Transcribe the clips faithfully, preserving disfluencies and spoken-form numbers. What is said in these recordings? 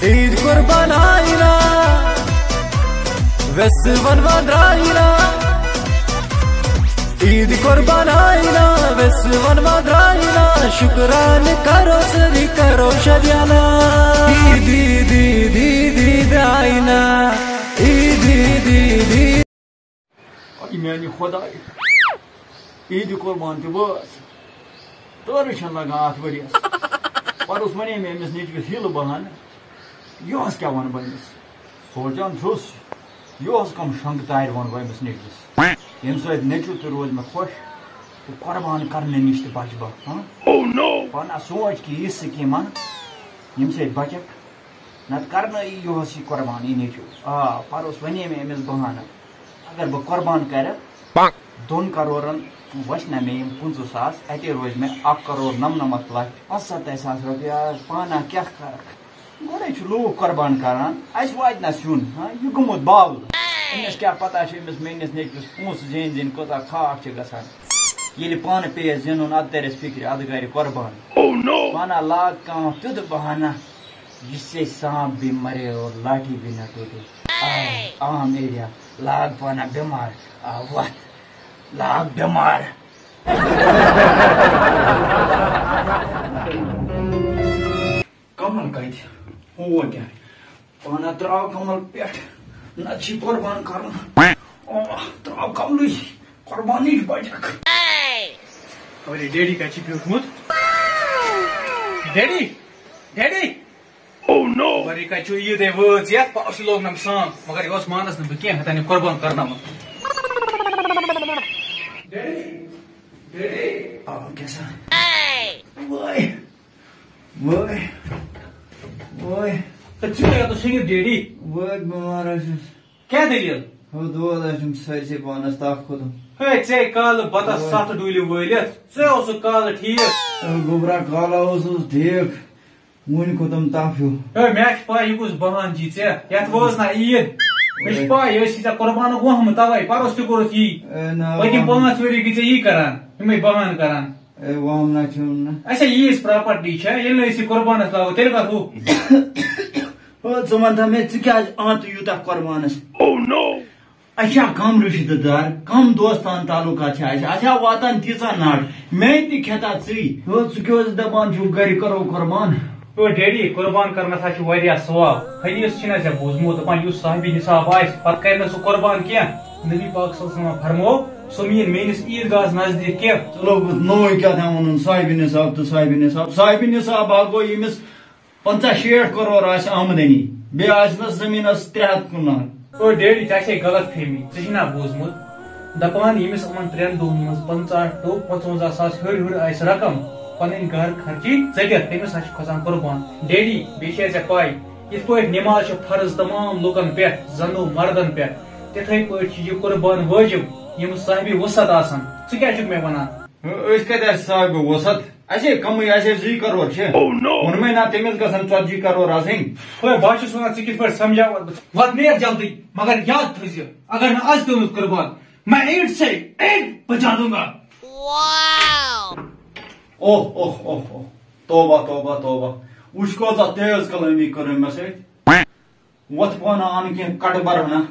عید قربان آینا، ویسہٕ ونوا دراینا۔ عید قربان آینا، ویسہٕ ونوا دراینا۔ شکران کرو سری کرو شریانا۔ عید، عید، عید، عید، عید آینا۔ عید، عید، عید، عید۔ اے میانہِ خۄدایہِ، عیٖدِ قۄربان تہِ وٲژ۔ تٲرٕے چھَنہٕ لگان اَتھ ؤریَس۔ پَرُس وَنے مےٚ أمِس نیٚچوِس ہیٖلہٕ بہانہٕ، یُہُس کیٛاہ وَنہٕ بہٕ أمِس؟ سونٛچان چھُس، یُہُس کَم شۄنٛگہٕ تارِ وَنہٕ بہٕ أمِس نیٚچوِس، ییٚمہِ سۭتۍ نیٚچوٗ تہِ روزِ مےٚ خۄش تہٕ قۄربان کرنہٕ نِش تہِ بَچہٕ بہٕ۔ ہاں؟ پانہٕ سونٛچ کہِ یہِ سِکیٖم اَن، ییٚمہِ سۭتۍ بَچَکھ۔ نتہٕ کرنٲیی یُہُس یہِ قۄربان، یہِ نیٚچوٗ۔ آ، پَرُس وَنے مےٚ أمِس بہانہٕ، اگر بہٕ قۄربان کرٕ، دۄن کرورن وَچھِ نہ مےٚ یِم پٕنٛژٕہ ساس، اَتے روزِ مےٚ اَکھ کرور نَمنَمَتھ لَچھ پانٛژھ سَتَے ساس رۄپیہِ۔ آ، پانہ کیٛاہ کَرَکھ؟ گۄڈَے چھِ لوٗکھ قۄربان کران، اَسہِ واتہِ نہ سیُن، ہاں، یہِ گوٚمُت باولہٕ۔ أمِس کیٛاہ پَتہ چھِ أمِس میٛٲنِس نیٚچوِس پونٛسہٕ زیٖنۍ زیٖنۍ کۭژاہ خاک چھِ گژھان۔ ییٚلہِ پانہٕ پیٚیَس زینُن، اَدٕ تَرٮ۪س فِکرِ، اَدٕ گَرِ قۄربان۔ پانہ لاگ کانٛہہ تیُتھ بہانہ، جس سے سانپ بھی مرے اور لاٹھی بھی نہ ٹوٹے۔ آ، عام ایریا، لاگ پانہ بیمار، آ، وتھ، لاگ بیمار۔ کمل کتہِ؟ ہو کیٛاہ؟ پانہ تراو کمل پٮ۪ٹھ، نتہٕ چھی قۄربان کرُن۔ آ، تراو کملٕے، قۄربانٕچ بچکھ۔ خبر یہِ ڈیڈی کتہِ چھُ بیوٗٹھمُت؟ Daddy, daddy. Oh no! خبر یہِ کتہِ چھُ، عیٖدے وٲژ یتھ، پاوسٕے لوگ نم سام، مگر یہِ اوس مانس نہٕ بہٕ کینٛہہ، ہتن یہِ قۄربان کرناوُن۔ Daddy, daddy. آ، کیٛاہ سا؟ وٲے، وٲے، وٲے۔ تہٕ ژٕ کیٛاہ گوٚو شٔنگِتھ ڈیڈی؟ وٲے، بٮ۪مار حظ چھُس۔ کیٛاہ دٔلیٖل؟ ہُہ دود حظ چھُم سٲرسٕے پانس تَپھ کھوٚتُم۔ ہے، ژےٚ کالہٕ بَتَس وٲے۔ ستھ ڈوٗلہِ وٲلِتھ، ژٕ اوسُکھ کالہٕ ٹھیٖک۔ اے گوٚبرا، کالہ اوسُس ٹھیٖک، وُنہِ کھوٚتُم تَپھ ہیوٗ۔ ہے، مےٚ چھِ پَے، یہِ کُس بہانہٕ چھی ژےٚ؟ یَتھ وٲژ نہ عیٖد۔ مےٚ چھِ وٲے۔ پَے، یہِ ٲسی ژےٚ قۄربانُک وَہمہٕ، تَوَے پَرُس تہِ کوٚرُتھ یی۔ اے نہ، پٔتِم وَہمہٕ۔ پانٛژھ ؤری گٔے ژےٚ یی کَران، یِمَے بہانہٕ کَران۔ اے، وَہمہٕ نہ چھُم نہٕ۔ اچھا، یہِ یِژھ پراپرٹی چھےٚ، ییٚلہِ نہٕ أسۍ یہِ قۄربانَس لاگو، تیٚلہِ کَتھ ہُہ؟ ہو، ژٕ وَن تہٕ مےٚ، ژٕ کیٛازِ آنتہٕ یوٗتاہ قۄربانَس؟ اَسہِ چھا کَم رِشتہٕ دار، کَم دوستان تعلقات چھِ اَسہِ؟ اَسہِ ہا واتان تیٖژاہ نَٹ، مےٚ تہِ کھٮ۪تا ژٕے۔ ہو، ژٕ کیٛاہ اوسُکھ دَپان چھُکھ گَرِ کَرو قۄربان؟ او ڈیڈی، قۄربان کرنس ہا چھُ واریاہ ثواب۔ حدیث چھِنہ ژےٚ بوٗزمُت، دَپان یُس صاحبِ نصاب آسہِ، پتہٕ کرِ نہٕ سُہ قۄربان کینٛہہ۔ نبی پاک صلی اللہ علیہ وسلم فرموو، سُہ مہٕ یِن میٲنِس عیٖدگاہس نزدیٖک کینٛہہ۔ ژٕ لوگُکھ نوٚوُے کیٛاہ تام وَنُن، صاحبِ نصاب تہٕ صاحبِ نصاب۔ صاحبِ نصاب ہا گوٚو ییٚمِس پنٛژاہ شیٹھ کرور آسہِ آمدنی، بیٚیہِ آسہِ نہٕ زٔمیٖنس ترٛےٚ ہَتھ کنال۔ او ڈیڈی، ژےٚ چھے غلط فہمی، ژےٚ چھُے نہ بوٗزمُت؟ دَپان ییٚمِس یِمَن ترٛٮ۪ن دۄہَن منٛز پنٛژاہ to پنٛژوَنٛزاہ ساس ہیوٚر ہیوٚر آسہِ رقم، پَنٕنۍ گَرٕ خرچی ژٔٹِتھ، تٔمِس ہا چھِ کھۄژان قۄربان۔ ڈیڈی، بیٚیہِ چھےٚ ژےٚ پَے، یِتھ پٲٹھۍ نٮ۪ماز چھِ فرض تمام لُکَن پٮ۪ٹھ، زَنو مَردَن پٮ۪ٹھ، تِتھَے پٲٹھۍ چھِ یہِ قۄربان وٲجِب یِم صاحبِ وُسعت آسَن۔ ژٕ کیٛاہ چھُکھ مےٚ وَنان؟ أسۍ کَتہِ آسہِ صاحبِ وُسعت؟ اَسے کَمٕے، اَسے زٕے کرور چھِ۔ Oh no! ووٚنمَے نا، تٔمِس گژھن ژتجی کرور آسٕنۍ۔ ہے، بہٕ ہا چھُس وَنان، ژٕ کِتھ پٲٹھۍ سَمجھاوَتھ بہٕ؟ وَتھ نیرٕ جلدی، مگر یاد تھٲیزِ، اگر نہٕ آز پیوٚو نہٕ قۄربان، میں اینٹ سے اینٹ بچا دوں گا۔ اوہ، اوہ، اوہ، اوہ۔ توبہ، توبہ، توبہ۔ وٕچھ کۭژاہ تیز کلٲمی کٔر أمۍ مےٚ سۭتۍ۔ وۄتھ پانہٕ اَن کینٛہہ کَٹہٕ بَرہنا،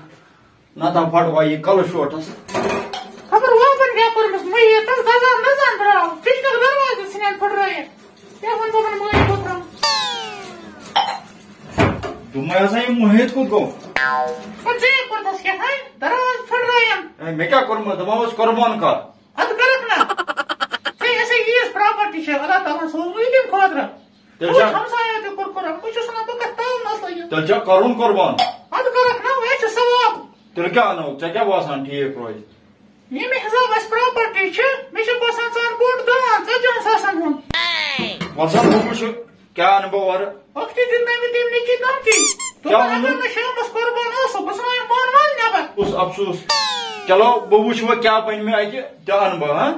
نَتہٕ ہا پھٹوا یہِ کَلہٕ شوٹھَس۔ خبر وۄپَن کیٛاہ کوٚرمَس مُحیٖطَس، دَزان دَزان درٛاو، کِچنُک دروازٕ ژھٕنٮ۪ن پھٕٹرٲیِتھ۔ کیٛاہ وَنہٕ بہٕ یِمَن مٲلۍ پوٚترَن؟ دوٚپمَے ہسا، یہِ مُحیٖط کوٚت گوٚو؟ پَتہٕ ژےٚ کوٚرتھَس کیٛاہ تام، دروازٕ پھٕٹرٲیِم۔ اے، مےٚ کیٛاہ کوٚرمُت؟ دَپان اوس قۄربان کَر۔ اَدٕ کَرَکھ نا۔ ژےٚ ٲسے ییٖژ پراپرٹی چھےٚ، اللہ تعالیٰ ہَن سوزمٕژ یہِ تَمہِ خٲطرٕ۔ تیٚلہِ چھا، وٕچھ، ہمسایو تہِ کوٚر قۄربان، بہٕ چھُس وَنان، بہٕ کَتھ تام نسلہٕ یہِ۔ تیٚلہِ چھا کَرُن قۄربان؟ اَدٕ کَرَکھ نا، وۄنۍ چھُ ثواب۔ تیٚلہِ کیٛاہ اَنو؟ ژےٚ کیٛاہ باسان ٹھیٖک روزِ؟ ییٚمہِ حساب اَسہِ پراپرٹی چھِ، مےٚ چھُ باسان، ژٕ اَن بوٚڑ دان ژَتجِہَن ساسَن ہُنٛد۔ وَلہٕ سا، بہٕ وٕچھٕ۔ کیٛاہ اَنہٕ بہٕ اورٕ؟ اَکھتُے دیُت مےٚ أمۍ تٔمۍ نیٚچی دھمکی۔ دوٚپُن، کیٛاہ ووٚنُن؟ اگر نہٕ شامَس قۄربان اوسُکھ، بہٕ ژھٕنہٕ یِم پانہٕ وَن نٮ۪بر۔ کُس افسوس؟ چلو، بہٕ وٕچھٕ وۄنۍ کیٛاہ بَنہِ مےٚ اَتہِ، تہِ اَنہٕ بہٕ، ہاں؟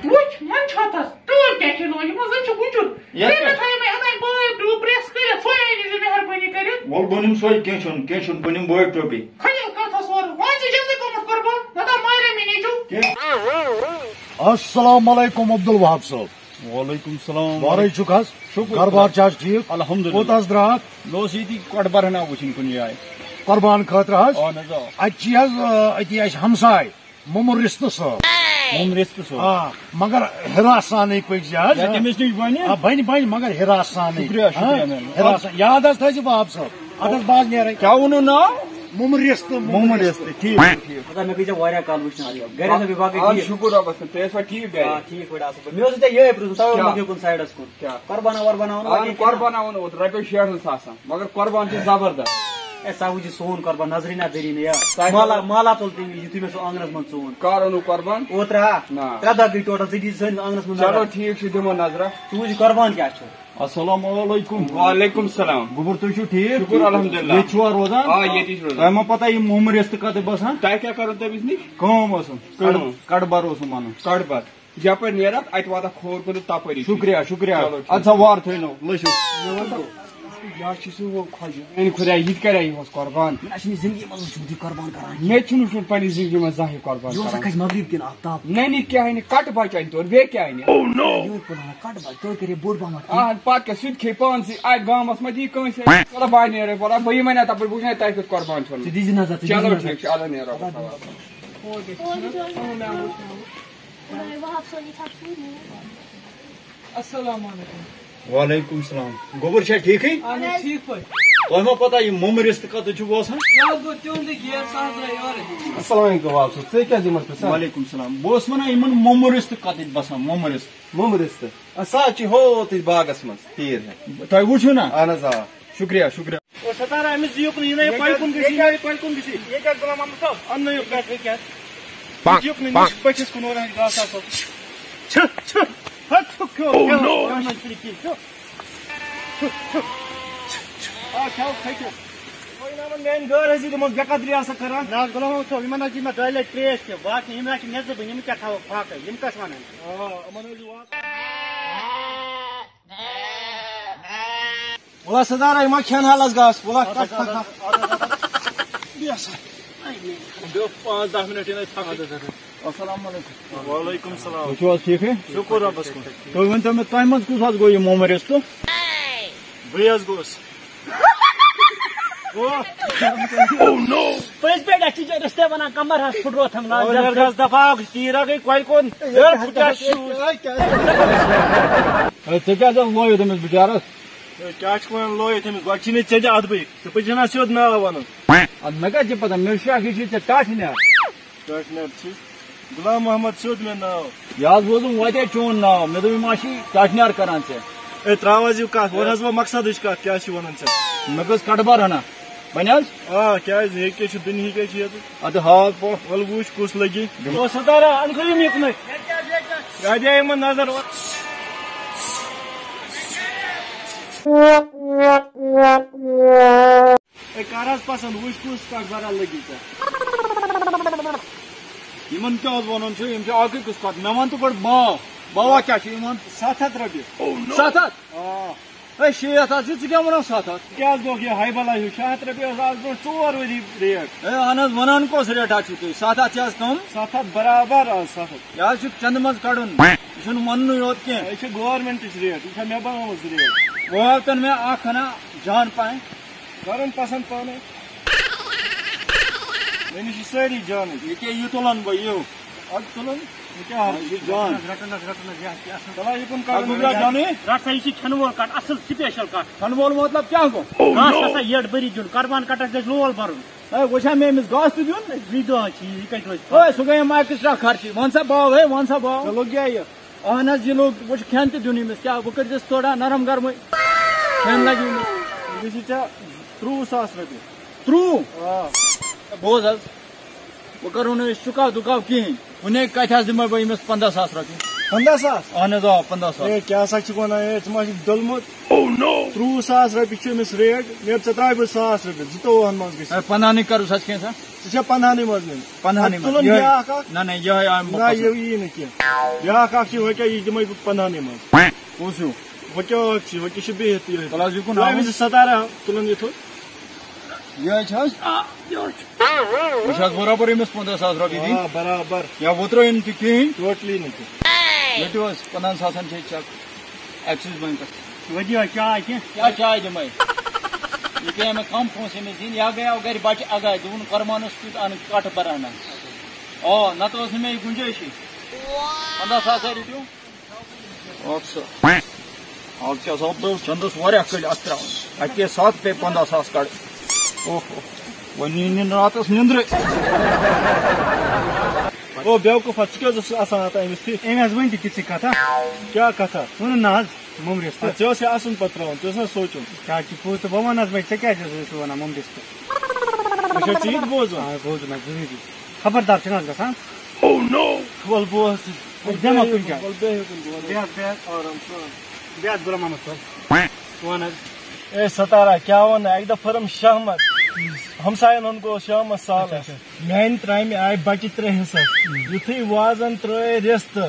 وٕچھ، وۄنۍ چھا تَس ٹٲپۍ کیٛاہ چھِ لٲجمٕژ؟ زَن چھُ وٕچھُن۔ یَتھ تٔمۍ کیٛاہ؟ تھایہِ مےٚ اَنٕنۍ بٲے ٹوٗپ پرٛٮ۪س کٔرِتھ، سۄے أنۍ زِ مہربٲنی کٔرِتھ۔ وَلہٕ بہٕ نِمہٕ سۄے، کینٛہہ چھُنہٕ، کینٛہہ چھُنہٕ، بہٕ نِمہٕ بٲے ٹوپی۔ کھٔنِو کَتھَس اورٕ، وۄنۍ چھِ جلدی گوٚمُت قۄربان، نَتہٕ مارے مےٚ نیٚچوٗ۔ کینٛہہ؟ السلام علیکم عبدالوہاب صٲب۔ وعلیکم السلام۔ وارے چھُکھ حظ؟ شُکُر۔ گرٕ بار چھا حظ ٹھیٖک؟ الحمدللہ۔ کوٚت حظ درٛاکھ؟ مےٚ اوس ییٚتی کۄٹھ برہنا وٕچھِنۍ کُنہِ جایہِ۔ قۄربان خٲطرٕ حظ؟ اہن حظ، آ۔ اَتہِ چھِ حظ، آ، أتی اَسہِ ہمساے مُمہٕ رِستہٕ صٲب۔ مُمہٕ رِستہٕ صٲب۔ آ، مگر ہِراس سانٕے پٔکۍ زِ حظ۔ یا تٔمِس نِش بَنہِ؟ آ، بَنہِ، بَنہِ، مگر ہِراس سانٕے۔ شُکریہ، شُکریہ، ہاں؟ مہربٲنی۔ ہِراس سان-، یاد حظ تھٲیزِ باب صٲب۔ اَدٕ حظ، بہٕ حظ نیرَے۔ کیٛاہ ووٚنُو ناو؟ مُمہٕ رِستہٕ، مُمہٕ مُمہٕ رِستہٕ۔ رِستہٕ، ٹھیٖک، ٹھیٖک۔ مگر مےٚ گٔے ژےٚ واریاہ کال وٕچھنہٕ اَتہِ۔ گَرِ ٲسا بیٚیہِ باقٕے آ، ٹھیٖک؟ شُکُر رۄبَس کُن، تُہۍ ٲسوا ٹھیٖک گَرِ؟ آ، ٹھیٖک پٲٹھۍ اَصٕل پٲٹھۍ۔ مےٚ اوس ژےٚ یِہوٚے پرٛژھُن، تَوَے ووٚن کیٛاہ؟ مےٚ یُکُن سایڈَس کُن۔ کیٛاہ؟ قۄربان وۄربان آوُن آ، وۄنۍ کیٚنٛہہ؟ قۄربان آوُن اوترٕ رۄپیَس شیٹھ ساس۔ مگر قۄربان چھِ زبردست۔ اے، سا وٕچھ یہِ سون قۄربان، نظرٕے نہ دٔری نہٕ یا۔ تۄہہِ مالا، مالا ژوٚل تٔمۍ وِزِ، یُتھُے مےٚ سُہ آنٛگنَس منٛز ژوٚن۔ کر اوٚنوُ قۄربان؟ اوترٕ ہا؟ نہ۔ ترٛےٚ دۄہ گٔے ٹوٹل، ژٕ دِیٖزِ سٲنِس آنٛگنَس منٛز چلو نظر۔ ٹھیٖک چھُ، دِمو نظرہ۔ ژٕ وٕچھ یہِ قۄربان کیٛاہ چھُ۔ السلام علیکم۔ وعلیکم السلام۔ گوٚبُر، تُہۍ چھِو ٹھیٖک؟ شُکُر الحمدللہ۔ ییٚتہِ چھُوا روزان؟ آ، ییٚتی چھُ روزان۔ تۄہہِ ما پتہ یہِ مُمہٕ رِستہٕ کَتہِ بَسان؟ تۄہہِ کیٛاہ کَرُن تٔمِس نِش؟ کٲم ٲسٕم۔ کٲم۔ کَڑ-، کَڑبَر اوسُم وَنُن۔ کَڑبَر۔ یپٲرۍ نیرَکھ، اَتہِ واتَکھ کھووُر کُن تہٕ تَپٲری چھُ۔ شُکریہ، شُکریہ۔ چلو، ٹھیٖک۔ اَدٕ سا وار تھٲینو، لٔسِو۔ مےٚ وَن تہٕ، یہِ حظ چھُ سُہ ہُہ خۄجہِ۔ میٛانہِ خۄدایہِ، یہِ تہِ کَرِ ہا یِہُس قۄربان۔ مےٚ نہ چھُنہٕ زِندگی منٛز وٕچھمُت یہِ قۄربان کَران۔ مےٚ تہِ چھُنہٕ وٕچھمُت پنٛنہِ زِندگی منٛز زانٛہہ یہِ قۄربان یہِ اوسا کَران۔ کھَسہِ مغرب کِنہٕ آفتاب؟ نہ، نہ، کیٛاہ نہٕ، کَٹہٕ بَچہِ اَنہِ تورٕ، بیٚیہِ کیٛاہ اَنہِ؟ یہِ اوس پَنُن کَٹہٕ بَچہِ، تورٕ کَرِ ہے بوٚڑ پَہمَتھ کینٛہہ۔ آ، پَتہٕ کیٛاہ، سُہ تہِ کھیٚیہِ پانسٕے، اَتہِ گامَس منٛز یی کٲنٛسہِ اَتھِ۔ چلو، بہٕ ہا نیرٕ، وَلہٕ، بہٕ یِمَے نہ تَپٲرۍ، بہٕ وٕچھٕ نہ تۄہہِ کیُتھ قۄربان چھُ۔ ژٕ دیٖزِ نظر، ژٕ دیٖزِ چلو، نظر۔ ٹھیٖک چھُ، اَدٕ نیرو بہٕ۔ وَہاب صٲب، یہِ چھا ژوٗرمُت؟ السلام علیکم۔ وعلیکم السلام۔ گوٚبُر چھا ٹھیٖکھٕے؟ اہن حظ، ٹھیٖک پٲٹھۍ۔ تۄہہِ ما پتہ یہِ مُمہٕ رِستہٕ کتٮ۪تھ چھُ بوزان؟ یہِ حظ گوٚو تِہُنٛدُے گیٹ، سُہ حظ درٛاو یورے۔ السلام علیکم وہاب صٲب، ژٕ کیٛازِ یِمن پرٛژھان؟ وعلیکم السلام۔ بہٕ اوسُس ونان یِمن مُمہٕ رِستہٕ کتٮ۪تھ بسان، مُمہٕ رِستہٕ۔ مُمہٕ رِستہٕ؟ آ، سُہ حظ چھُ ہوتٕتھۍ باغس منٛز، تیٖر ہٮ۪تھ۔ تۄہہِ وُچھِو نا؟ اہن حظ، آ۔ شُکریہ، شُکریہ۔ او ستارا، أمِس دِیِو کُن، یہِ نَے یہِ پَلہِ کُن کیٛاہ، گٔژھِو، یہِ یہِ نَے پَلہِ کُن گٔژھِو۔ یہِ کیٛاہ غلام محمد صٲب؟ اَننٲیِو یہِ کیٛاہ، یہِ کیٛاہ؟ یہِ دِیِو کُن، أمِس بٔٹھِس کُن اورٕ حظ گاسہٕ آسو۔ چھِ، چھِ، ہَتھ چھُ کھیوٚو، Oh کھیوٚو، no! کھیوٚو نہ چھُنہٕ کِہیٖنۍ، کھیوٚو۔ چھُ، چھُ، چھُ، چھُ۔ آ، کھیوٚو، کھیوٚو۔ وۄنۍ یِمَن میٛانہِ گٲر حظ یہِ دِمو بے قدری آسان کران۔ نہ حظ، غلام محمد صٲب، یِمَن حظ چھِ مےٚ دۄیہِ لَٹہِ ترٛیش تہِ، باقٕے یِم حظ چھِ نٮ۪صٕب، یِم کیٛاہ تھاوَکھ فاقَے، یِم کَس وَنَن؟ آ، یِمَن حظ چھِ واتان۔ وَلہٕ سا دارا، یِم ہا کھٮ۪ن حالَس گاسہٕ، وَلہٕ اَدٕ حظ، کَتھ اَدٕ حظ، کَتھ۔ اَدٕ حظ، اَدٕ حظ۔ بیٚہہ سا۔ بیٚہہ پانٛژھ دَہ مِنَٹ یِنَے تھَکھ۔ اَدٕ حظ، اَدٕ حظ۔ السلام علیکم۔ وعلیکم السلام۔ تُہۍ چھِو حظ ٹھیٖکھٕے؟ شُکُر رۄبَس کُن۔ تُہۍ ؤنۍتو مےٚ، تۄہہِ منٛز کُس حظ گوٚو یہِ مُمہٕ رِستہٕ؟ بٕے حظ گوٚوُس۔ پٔزۍ پٲٹھۍ، اَسہِ چھِ رِستَے وَنان، کَمبَر حظ پھٕٹروتھَم نا۔ اور یَتھ گژھ دَفا اَکھ، تیٖرا گٔے کۄلہِ کُن۔ ہے، پھُٹیا شوٗ۔ ہے، ژےٚ کیٛازِ حظ لویُتھ أمِس بِچارَس؟ ہے، کیٛاہ چھُکھ وَنان، لویُتھ أمِس؟ گۄڈٕ چھِنہٕ ژےٚ تہِ اَدبٕے۔ ژےٚ پَزِ ہنا سیوٚد ناو وَنُن۔ اَدٕ مےٚ کَتہِ چھِ پَتہ؟ مےٚ چھُ شک، یہِ چھُے ژےٚ ٹَٹھ نیران۔ ٹٲٹھۍ نٮ۪بر چھِ غلام محمد سیوٚد مےٚ ناو۔ یہِ حظ بوٗزُم وَتے چون ناو، مےٚ دوٚپ یِم ما چھِ ٹاٹھۍ نیار کران ژےٚ۔ اے، ترٛاو حظ یہِ کَتھ، وَن حظ وۄنۍ مقصدٕچ کَتھ، کیٛاہ چھِ وَنان ژےٚ؟ مےٚ گٔژھ کَٹہٕ بَر ہنا، بَنہِ حظ؟ آ، کیٛازِ نہٕ؟ ییٚتہِ کیٛاہ چھُ، دُنیہٕے کیٛاہ چھُ ییٚتہِ؟ اَدٕ ہاو پوٚہ۔ وَلہٕ وٕچھ کُس لَگہِ۔ او ستارا، اَنکھٕ یِم یِکُنٕے۔ یاد یہِ یِمَن نظر۔ اے، کر حظ پسند، وٕچھ کُس کٹھ برا لٔگی ژےٚ۔ یِمن کیٛاہ حظ وَنُن چھُ، یِم چھِ اَکٕے قٕسم کٹھ۔ مےٚ وَن تہٕ گۄڈٕ باو، باوا کیٛاہ چھُ یِمن؟ ستھ ہَتھ رۄپیہِ۔ ستھ ہَتھ؟ آ۔ اے، شیٹھ حظ چھُ، ژٕ کیٛاہ وَنان ستھ ہَتھ؟ ژٕ کیٛاہ حظ گوٚکھ یہِ ہاے بلاے ہیوٗ؟ شےٚ ہَتھ رۄپیہِ ٲس آز برونٛہہ ژور ؤری ریٹ۔ اے، اہن حظ، وَنان کۄس ریٹھا چھِو تُہۍ؟ ستھ ہَتھ چھِ حظ کم؟ ستھ ہَتھ برابر آز ستھ ہَتھ۔ یہِ حظ چھُ چندٕ منٛز کَڑُن، یہِ چھُنہٕ وَننُے یوت کینٛہہ۔ یہِ چھِ گورمٮ۪نٹٕچ ریٹ، یہِ چھےٚ مےٚ بنٲومٕژ ریٹ۔ وۄنۍ ہاو تَن مےٚ اَکھ ہنا جان پہن۔ کرُن پسند پانے۔ مےٚ نِش چھِ سٲری جانٕکۍ۔ یہِ کیٛاہ، یہِ تُلن بہٕ، یِو۔ اَدٕ تُلن، یہِ کیٛاہ حظ؟ یہِ چھُ جان۔ رٹن حظ، رٹن حظ، یہِ حظ چھِ اصل۔ تَلہ یہِ کُن کَڑُن، یہِ جانٕے۔ رٹ سا، یہِ چھِ کھٮ۪نہٕ وول کَٹھ، اصل سپیشل کٹھ۔ کھٮ۪نہٕ وول مطلب کیٛاہ گوٚو؟ گاسہٕ ہسا یٔڈ بٔرِتھ دیُن، قربان کٹس گژھِ لول بَرُن۔ ہے، وۄنۍ چھا مےٚ أمِس گاسہٕ تہِ دیُن؟ زٕے دۄہ چھِ یہِ، یہِ کَتہِ روزِ؟ ہے، سُہ گٔیے یِم ایکسٹرا خرچی۔ وَن سا باو، ہے، وَن سا باو۔ ژےٚ لوٚگ یا یہِ؟ اہن حظ، یہِ لوٚگ، وۄنۍ چھُ کھٮ۪ن تہِ دیُن أمِس، کیٛاہ، وۄنۍ کٔرۍزٮ۪س تھوڑا نرم گرمٕے، کھٮ۪ن لگہِ أمِس۔ أمِس چھِ ژےٚ ترٛۆوُہ ساس رۄپیہِ۔ ترٛۆوُہ؟ آ۔ بوز حظ، وۄنۍ کرو نہٕ أسۍ چُکاو دُکاو کِہیٖنۍ، وُنے کتہِ حظ دِمے بہٕ أمِس پنٛداہ ساس رۄپیہِ؟ پنٛداہ ساس؟ اہن حظ، آ، پنٛداہ ساس۔ ہے، کیٛاہ سا چھُکھ ونان، ہے، ژٕ ما چھُکھ ڈوٚلمُت؟ ترٛۆوُہ ساس رۄپیہِ چھِ أمِس ریٹ، نیرٕ ژےٚ ترٛاوٕ بہٕ ساس رۄپیہِ، زٕتووُہن منٛز گٔژھِتھ۔ ہے، پنٛدہنٕے کرُس حظ کینٛہہ سا۔ ژٕ چھےٚ پنٛدہنٕے منٛز نِنۍ؟ پنٛدہنٕے اَدٕ منٛز۔ تُلُن یِہوٚے، بیٛاکھ اَکھ۔ نہ، نہ، یِہوٚے آمہِ نہ، بکواس۔ یہِ یی نہٕ کینٛہہ۔ بیٛاکھ اَکھ چھِ، ہۄ کیٛاہ، یہِ دِمَے بہٕ پنٛدہنٕے منٛز۔ کُس ہیوٗ؟ ہۄ کیٛاہ اَکھ چھِ، ہۄ کیٛاہ چھِ بِہِتھ یِہوٚے۔ تَلہٕ حظ، یہِ کُن تُلُن ہاوُن۔ أمِس چھِ ستارہ تُلُن یِتھ ہُہ۔ یِہوٚے چھِ حظ؟ آ، یِہوٚے چھُ۔ یہِ چھِ حظ برابر أمِس پنٛداہ ساس رۄپیہِ دِنۍ؟ آ، برابر۔ یا وُترٲیِن تہِ کِہیٖنۍ؟ ٹوٹلی نہٕ کینٛہہ۔ رٔٹِو حظ، پنٛدہَن ساسَن چھِ چیک ایکسِس بینکَس۔ ؤدِو حظ، چاے کینٛہہ؟ کیٛاہ چاے دِمَے؟ یہِ پیٚیہِ مےٚ کَم پونٛسہٕ أمِس دِنۍ۔ یہِ ہا گٔیو گَرِ بَچہِ اَگاے، دوٚپُن قۄربانَس کیُتھ اَنہٕ کَٹھ بَرہَنا۔ آ، نَتہٕ ٲس نہٕ مےٚ یہِ گُنجٲیشٕے۔ پنٛداہ ساس ہا رٔٹِو۔ اَدٕ سا۔ آز کیٛاہ سا پیوٚو چَندَس واریاہ کٔلۍ اَتھ ترٛاوٕنۍ۔ اَکے ساتہٕ پیٚیہِ پنٛداہ ساس کَڑٕنۍ۔ اوہ اوہ۔ وۄنۍ یی نہٕ راتَس نیٚنٛدرٕے۔ او بیوقوٗفا، ژٕ کیٛازِ اوسُکھ آسان اَتھ أمِس تھی؟ أمۍ حظ ؤنۍ تہِ تِژھٕے کَتھا۔ کیٛاہ کَتھا؟ ووٚنُن نہ حظ، مُمرِس تہٕ۔ اَدٕ ژےٚ اوسُے اَسُن پَتہٕ ترٛاوُن، ژےٚ اوس نہ سونٛچُن۔ کیٛاہ چھِ پوٚز تہٕ بہٕ وَنہٕ حظ، وۄنۍ ژےٚ کیٛازِ حظ ٲسٕس وَنان مُمرِس تہٕ؟ اچھا، ژٕ یہِ تہِ بوزُن؟ آ، بوزُن حظ ضروٗری۔ خبردار چھُنہٕ حظ گژھان؟ وَلہٕ بوز ژٕ۔ بیٚہمو کُنہِ جایہِ۔ وَلہٕ بیٚہہ کُنہِ جایہِ۔ بیٚہہ، بیٚہہ۔ آرام سان۔ بیٚہہ حظ غلام محمد صٲب۔ وَن حظ۔ اے ستارا، کیٛاہ وَنہٕ؟ اَکہِ دۄہ پھٔرٕم شہمت۔ ہمساین ہُنٛد گوٚو شامس سالس۔ اچھا، اچھا۔ میانہِ ترامہِ آیہِ بچہِ ترٛےٚ حصس۔ یُتھُے وازن ترٲے رِستہٕ،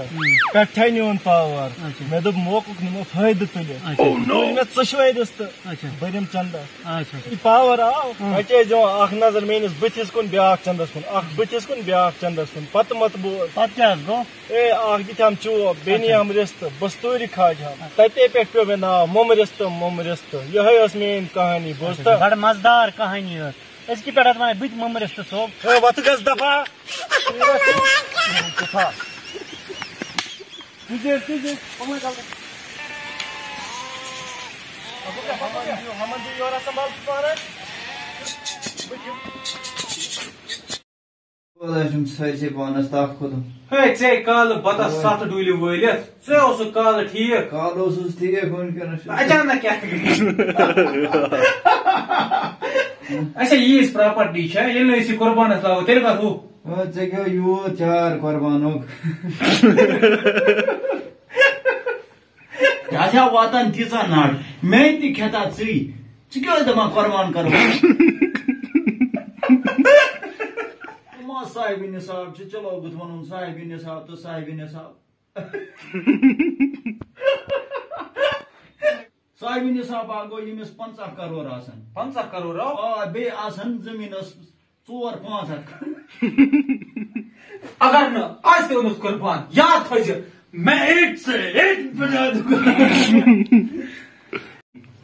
پٮ۪ٹھے نیوٗن پاور۔ اچھا۔ مےٚ دوٚپ، موقعُک نِمو فٲیدٕ تُلِتھ۔ اچھا۔ تُلۍ مےٚ ژۄشوے رِستہٕ۔ اچھا۔ بٔرِم چندس۔ اچھا۔ یہِ پاور آو، ہاں۔ وۄنۍ چھِ أسۍ دِوان اکھ نظر میٲنِس بٕتھِس کُن، بیاکھ چندس کُن، اکھ بٕتھِس کُن، بیاکھ چندس کُن، پتہٕ مت بوز۔ پتہٕ کیٛاہ حظ گوٚو؟ اے، اکھ دِتہٕ ہم چوب، بیٚیہِ اچھا۔ نی ہم رِستہٕ، بستوٗرِ کھاج ہم۔ تتے پٮ۪ٹھ پیوٚو مےٚ ناو مُمہٕ رِستہٕ، مُمہٕ رِستہٕ۔ یِہوٚے ٲس میٲنۍ کہانی، بوز اچھا، تہٕ۔ بڑٕ مزٕدار کہانی ٲس۔ أزکہِ پٮ۪ٹھ حظ وَنَے بہٕ تہِ مُمہٕ رِستہٕ صٲب۔ اے، وۄتھ گژھ دفا۔ تُجے، تُجے، یِمَے غلطی۔ ہمن دِیِو، ہمن دِیِو یورٕ سنبھال ژٕ پانہٕ۔ خۄدا چھُم سٲرسٕے پانَس تَپھ کھوٚتُم۔ ہے، ژےٚ کالہٕ بَتَس اوے۔ سَتھ ڈوٗلہِ وٲلِتھ، ژٕ اوسُکھ کالہٕ ٹھیٖک۔ کالہٕ اوسُس ٹھیٖک، وۄنۍ کَران چھُس۔ اچانک کیٛاہ گٔے؟ اچھا، یہِ یُس پراپرٹی چھےٚ، ییٚلہِ نہٕ أسۍ یہِ قۄربانَس لاگو، تیٚلہِ کَتھ ہُہ؟ آ، ژےٚ کیٛاہ یوٗت چار قۄربانُک؟ یہِ ہسا واتان تیٖژاہ ناٹ، مےٚ تہِ کھٮ۪تا ژٕے۔ ژٕ کیٛاہ ٲسۍ دَپان قۄربان کَرو؟ ما صاحبِ نصاب چھِ، چلو بہٕ تہِ وَنُن صاحبِ نصاب تہٕ صاحبِ نصاب۔ صاحبِ نصاب اکھ گوٚو، ییٚمِس پنٛژاہ کرور آسن۔ پنٛژاہ کرور آو؟ آ، بیٚیہِ آسن زٔمیٖنس ژور پانٛژھ ہَتھ۔ اگر نہٕ آز تہِ اوٚنُتھ قربان، یاد تھٲیزِ، میں ایک سے ایک بجا دوں گا۔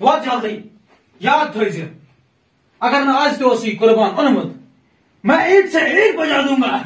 وات جلدی، یاد تھٲیزِ، اگر نہٕ آز تہِ اوسُے قربان اوٚنمُت، میں ایک سے ایک بجا دوں گا۔